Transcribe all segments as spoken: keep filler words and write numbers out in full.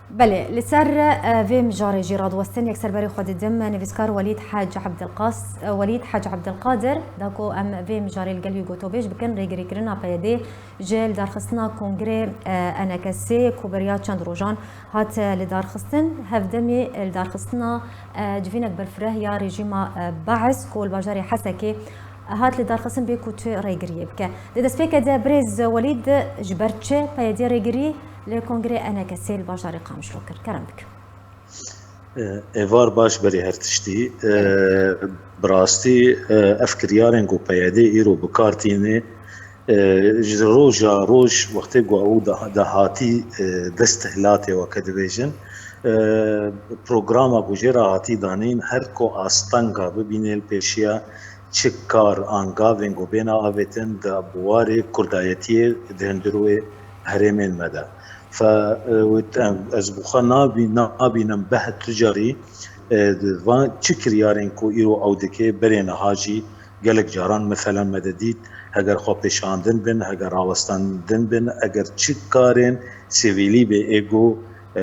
Belê, li ser, e, vê mijarê jî radiwestin yek ser berê xwe didim, nivîskar Welîd Hec Ebdilqas-, e, Welîd Hec Ebdilqadir, da ku em vê mijarê li gel wî gotobêj bikin, rêgirîkirina P Y D'ê ji lidarxistina Kongrê, e, N K S'ê ku beriya çend rojan hat, e, lidarxistin, hevdemî lidarxistina, e, civînek berfireh ya rejîma, e, Beis ku li bajarê Hesekê hat lidarxistin bê ku tu rêgiriyê bike. Di destpêkê de birêz Welîd ji ber çi P Y D rêgirî li Kongrê N K S'ê li bajarê Qamişlo kir? Kerem bike. E, êvar baş berî her tiştî. E, bi rastî, e, ev kiryarên ku P Y D îro bi kar tîne, e, ji roja roj wextê ku ew da-, dahatî, e, dest hilatê weke dibêjin, e, programa ku jê re hatî danîn, her ku asteng bibîne li pêşiya çi kar an gavên ku bêne avêtin di buwarê kurdayetiyê di hundir wê herêmên me de. Fe, e, wê te-, ez bi xwe nabî-, nabînim beh tu carî, e, di van çi kiryarên ku îro ew dike, berê niha jî gelek caran meselen me de dît, heger xwepêşandin bin, heger rawestandin bin, eger çi karên sivîlî bê ê ku, e,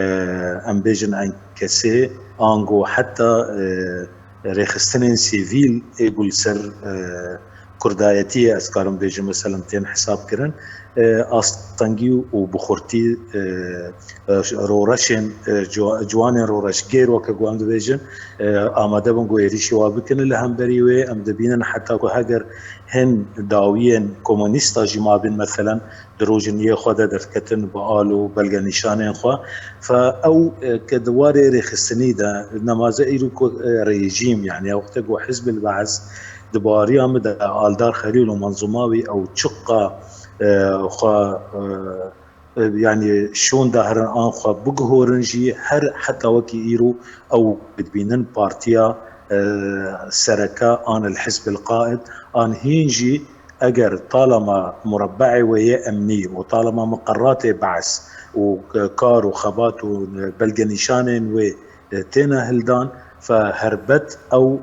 em bêjin N K S'ê, ango heta, e, rêxistinên sivîl ê ku li ser, e, kurdayetiyê, ez karim bêjim, meselen tên hesab kirin, e, astengî û bi xurtî, e, e, roreşên, e, ciwa-, ciwanên roreşgêr weke ku em dibêjin, e, amade bin ku êrîşî wa bikin. Li hemberî wê em dibînin heta ku heger hin dawiyên komunîsta jî mabin, meselen, di rojên yê xwe de derketin bi al û belgenîşanên xwe. Fe ew, e, ke di warê rêxistinî de nemaze îro ku, e, rejîm, yani wextê ku Hizb el-Be'es di baweriya min de Aldar Xelîl û menzûma wî ew çiqa, e, xwe, e, e, yani şûn dahirin an xwe biguhorin jî her heta wekî îro ew dibînin partiya, e, sereke an el-Hizb el-Qaid an hîn jî eger talama murebbe'ê wê yê emnî û talama miqerratê Be'es û kar û xebat û belgenîşanên wê, e, têne hildan, fe herbet ew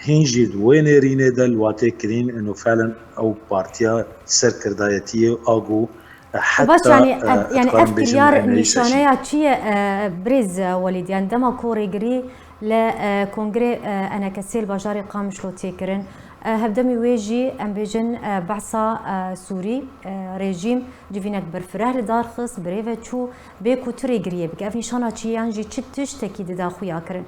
hîn jî di wê nêrînê de li watê kirîn û felen ew partiya serkirdayetiyê a ku heta, Baş, yani, e, ev, yani, ev kiryar nîşaneya çi ye, e, birêz, e, Welîd? Yani, dema ku rêgirî li, e, Kongrê, e, N K S'ê li bajarê Qamişlo tê kirin, e, hevdemî wê jî, em bêjin, e, behsa, e, Sûrî, e, rejîm civînek berfireh li dar xist, birê ve çû, bê ku tu rêgiriyê bike. Ev nîşana çi ye, yan jî çi tiştekî dida xuya kirin?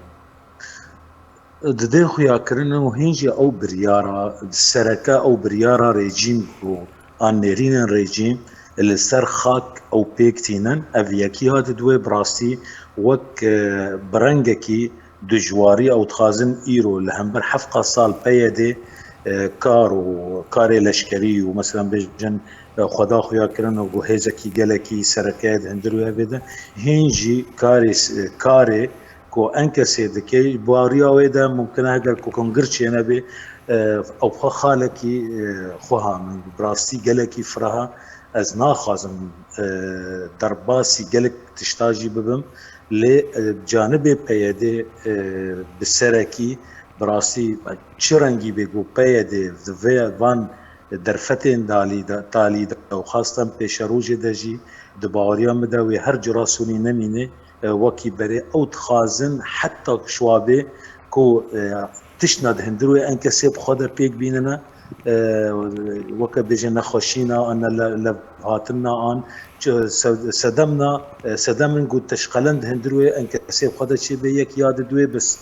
Didê xuyakirin û hîn jî ew biryara, sereke ew biryara rejîm ku an nêrînên rejîm li ser xak ew pêk tînin, ev yekî hat di wê bi rastî wek, e, bi rengekî dijwarî ew dixwazin îro li hember heft sal P Y D, e, kar û karê leşkerî û, meselen, bêjin, e, xweda xuya kirin û ku hêzekî gelekî sereke ye di hundir wê evê de, hîn jî karê s-, karê ku N K S'ê dike, baweriya wê de mumkin e heger ku kongir çênebê, e, ew xwe xalekî, e, xweha min bi rastî gelekî firaha, ez naxwazim, e, derbasî gelek tişta jî bibim, lê, e, canibê P Y D, e, bi serekî bi rastî çi rengî bê ku P Y D di vê van derfetên dalî de, talî de û xastan pêşerojê de jî di baweriya min de wê her cura sûnî nemîne, e, wekî berê ew dixwazin heta ku şiwa bê ku, e, tiştna di hundir wê N K S'ê bi xwe de pêk bînine, e, weke bêje nexweşîna an ne le-, levhatinna an çi-, se-, sedemna, e, sedem in ku teşqelen di hundir wê N K S'ê bi xwe de çêbê yek ya di duwê bis.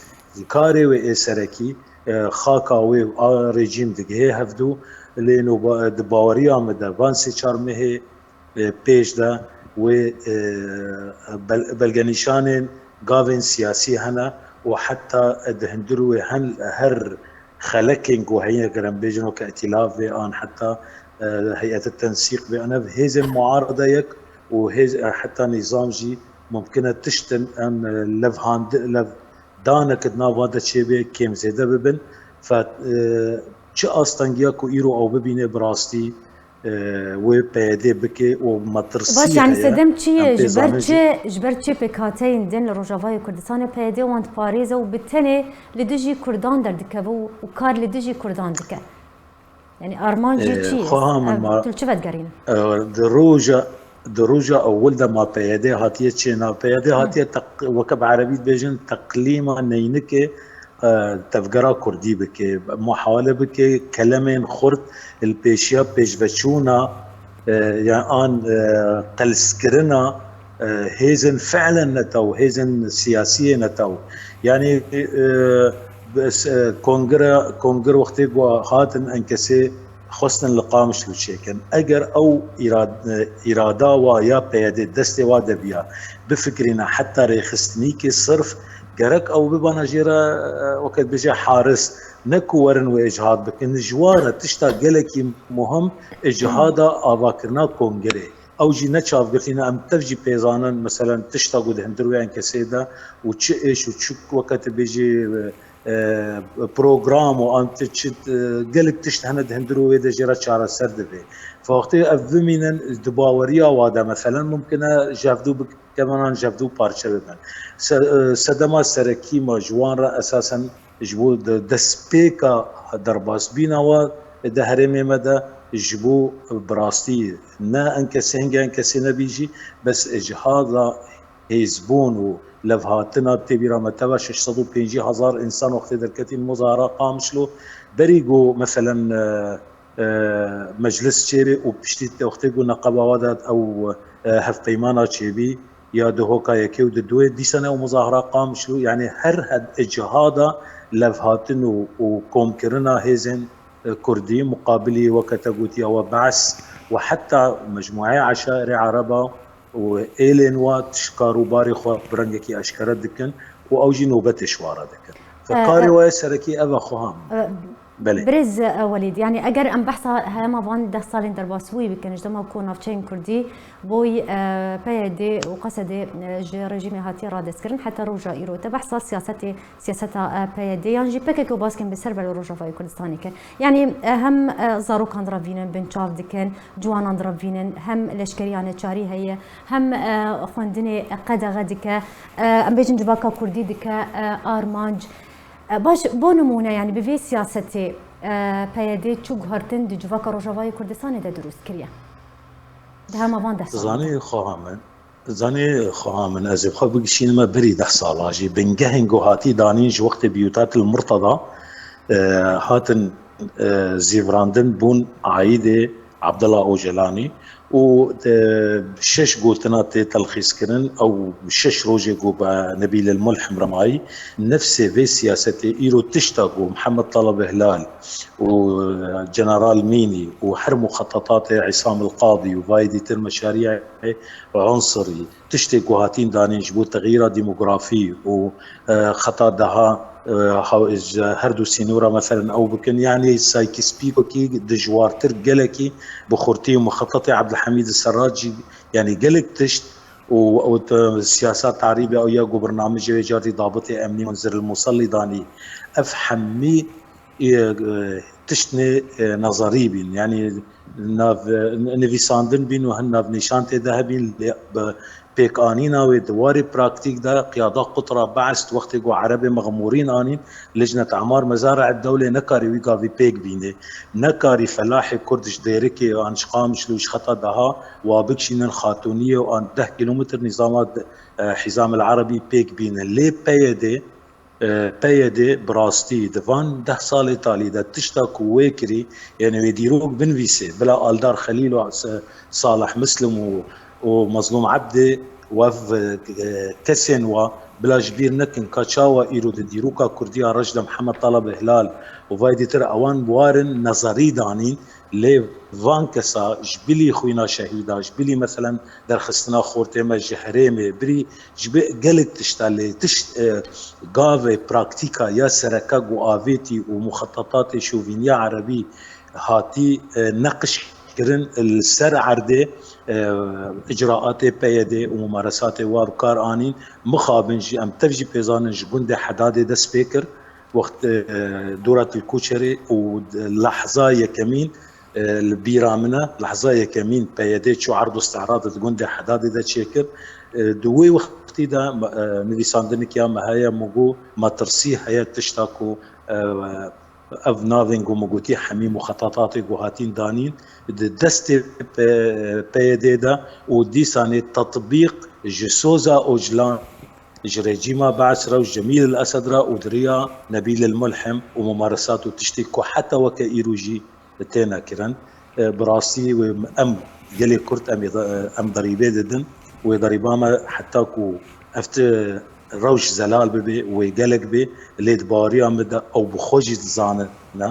Karê wê ê serekî, e, xaka wê a rejîm digihê hevdû, lê no ba-, di baweriya min de van sê çar mehê, e, pêş de wê, e, bel-, belgenîşanên gavên siyasî hene û heta di hundir wê hen-, her xelekên ku heye, ger em bêjin weke îtîlaf bê an heta, e, heyete tensîq bê, an ev hêzên muarede yek û hêz, e, heta nîzam jî mumkin e tiştin em, e, levhandi-, lev-, danek di nava de çêbê kêm zêde bibin. Fe, e, çi astengiya ku îro ew bibîne bi rastî, e, wê P Y D bike û metirsî Baş, yani heye. Sedem çi ye? Em pê Ji ber zanin jî. Çi, ji ber çi pêkhateyên din li Rojavayê Kurdistanê P Y D wan diparêze û bi tenê li dijî Kurdan derdikeve û, û kar li dijî Kurdan dike? Yani armanc jî Ee, çi ye? Xweha min Ev ma-, tu li çi vedigerîne? Ee, di roja, di roja ewil de ma P Y D hatiye çêna. P Y D hatiye teq-, weke bi erebî dibêjin teqlîma neynikê, e, tevgera kurdî bike, muhawele bike kelemên xurt li pêşiya pêşveçûna, e, ya an, e, qelskirina, e, hêzên fiilen netew, hêzên siyasiyê netew. Yanî, e, bes, e, kongre, kongre wextê ku hatin enkesê xwestin li Qamişlo çêkin. Eger ew îrad-, îrada wa ya P Y D destê wa de biya, bifikirîne heta rêxistinîkê sirf, gerek ew bibana jê re, e, weke dibêje haris, ne ku werin wê icihad bikin. Ji wan re tişta gelekî muhim icihada avakirina kongerê. Ew jî ne çavgirtî ne, em tev jî pê zanin, meselen tişta ku di hundir wê enkesê de û çi êş û çi weke tu bêjî, e, e, program û an ti çi, e, gelek tişt hene di hundir û wê de jê re çareser dibe. Fa wextê ev bimînin di baweriya wa de, meselen mumkin e ji hevdû bikevin an ji hevdû parçe bibin. Se-, e, sedema serekî me ji wan re esasen ji bo de-, destpêka derbasbîna wa di herêmê me de ji bo bi rastî ne enkesê hingê enkesê nebî jî, bes cihada hêzbûn û levhatina tê bîra me teva şeş sed û pêncî hezar însan wextê derketîn muzahara Qamişlo. Berî ku, meselen, e, e, meclis çêbê û piştî wextê ku neqeba wa de ew, e, hevpeymana çêbî ya di hoka yekê û di duê dîsa ne ew muzahara Qamişlo, yanî her hed-, cihada levhatin û, û komkirina hêzên e, kurdî muqabilî weke te gotiya we Be's û heta Mecmueyê Eşairê Ereba û êlên wa tişt kar û barê xwe bi rengekî eşkere dikin û ew jî nobetê ji wa re dikin. Fe E, karê e, we serekî ev e xweha min. e, Belê. Birêz, e, Welîd, yanî eger em behsa hema van deh salên derbasbûyî bikin, ji dema ku navçeyên kurdî boy, e, P Y D û Q S D, e, ji rejîmê hatiye radestkirin, heta roja îro te behsa siyasetê siyaseta, e, P Y D yan jî P K K û baskên bi ser belo Rojavayê Kurdistanê kir. Yanî, e, hem, e, zarokan direvînin, binçav dikin, ciwanan direvînin, hem leşkeriya neçarî heye, hem, e, xwendinê qedexe dike, e, em bêjin civaka kurdî dike, e, armanc. E, baş, bo nimûne, yanî bi vê siyasetê, e, P Y D çi guhertin di civaka Rojavayê Kurdistanê de dirûst kiriye? Di hema van deh salan de. Zanî xweha min. Zanî xweha min, ez ê xwe bigişînime berî deh sala jî. Bingehên ku hatî danîn ji wextê Biyûtat el Murteda, e, hatin, e, zîvirandin bûn aîdê Abdullah Ocalanî û, e, şeş gotina tê telxîskirin, ew şeş rojê ku bi Nebîl el Mulhim re mayî, nefsê vê siyasetê îro tişta ku Mihemed Talib Hilal û, e, General Mînî û her muxetetatê Îsam el Qadî û vayê dîtir meşariyê Unsirî, tiştê ku hatîn danîn ji bo texyîra demografî û, e, xeta daha, e, ha-, ji her du sînora meselen ew bikin, yanî Sykes-Picot-kî dijwartir gelekî bi xurtî û mixetetê Ebdulhemîd Serrac jî, yanî gelek tişt û, û te-, siyasa tarîbê ew ya ku birnamijê wê carî dabitê emnî Munzir el Musellî danî. Ev hemî, e, e, tiştnê, e, nezerî bîn. Yanî nav, e, nivîsandin bîn û hin navnîşan tê de hebîn, lê bi pêkanîna wê di warê praktîk de qiyada qutra Be's wextê ku Erebê mexmûrîn anîn, Licnet Emar Mezara Dewlê nekarî wî gavî pêk bînê. Nekarî felahê Kurd ji Dêrikê an ji Qamişlo û ji xeta daha wa bikişînin Xatûniyê û an deh kîlometr nîzama de, e, Hîzam el Erebî pêk bînin. Lê P Y D, e, P Y D bi rastî di van deh salê talî de tişta ku wê kirî, yanî wê dîrok binivîsê, bila Aldar Xelîl û Se-, Salih Muslim û, û Mezlûm Ebdê û ev, e, kesên wa bila ji bîr nekin ka çawa îro di dîroka Kurdiya reş de Mihemed Talib Hilal û vay dîtir ewan warin nezerî danîn, lê van kesa ji bilî xwîna şehîda, ji bilî meselen derxistina xortê me ji herêmê, birî ji bi gelek tişta lê tişt, e, gavê praktîka ya sereke ku avêtî û muxetetatê şovîniya erebî hatî, e, neqişkirin li ser erdê, e, icraatê P Y D û mumaresatê wa bi kar anîn. Mixabin jî em tev jî pê zanin ji gundê Hedadê dest pê kir. Wext, e, dora Tilkoçerê û lehza yekemîn, e, li bîra min e, lehza yekemîn P Y D çû erd û isti'rad di gundê Hedadê de çêkir. E, di wê wextî de, e, nivîsandinik ya me heye, min got, metirsî heye tişta ku, e, Ev navên ku min gotî hemî muxetatatê ku hatîn danîn di destê P-, P Y D de û dîsanê tetbîq ji soza Ocalan, ji rejîma Bees re û Cemîl el Esed re û di riya Nebîl el Mulhim û mumaresat û tiştê ku heta weke îro jî têne kirin. E, bi rastî wê em gelê Kurd em ê, em derîbê didin. Wê derîba me heta ku ev ti rewş zelal bibe, wê gelek bê, lê di baweriya min de ew bi xwe jî dizanin ne.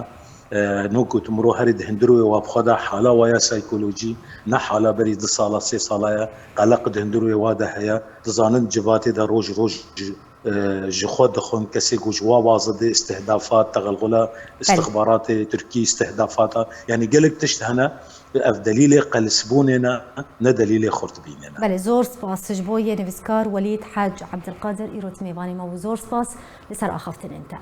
E, no ku tu miro herî di hundirê wa bi xwe de hala wa ya saykolojî, ne hala berî du sala, sê sala ye, qeleq di hundirê wa de heye. Dizanin civatê de roj roj ji, e, ji xwe dixwin, kesê ku ji wa wazidê, istihdafat, tegelxula, istixbaratê Tirkî, istihdafata, yanî gelek tişt hene. Ev delîlê qelisbûnê ne, ne delîlê xurtbînê ne. Belê, zor spas ji bo yê nivîskar Welîd Hec Ebdilqadir, îro tu mêvanê me bû. Zor spas li ser axaftinên te.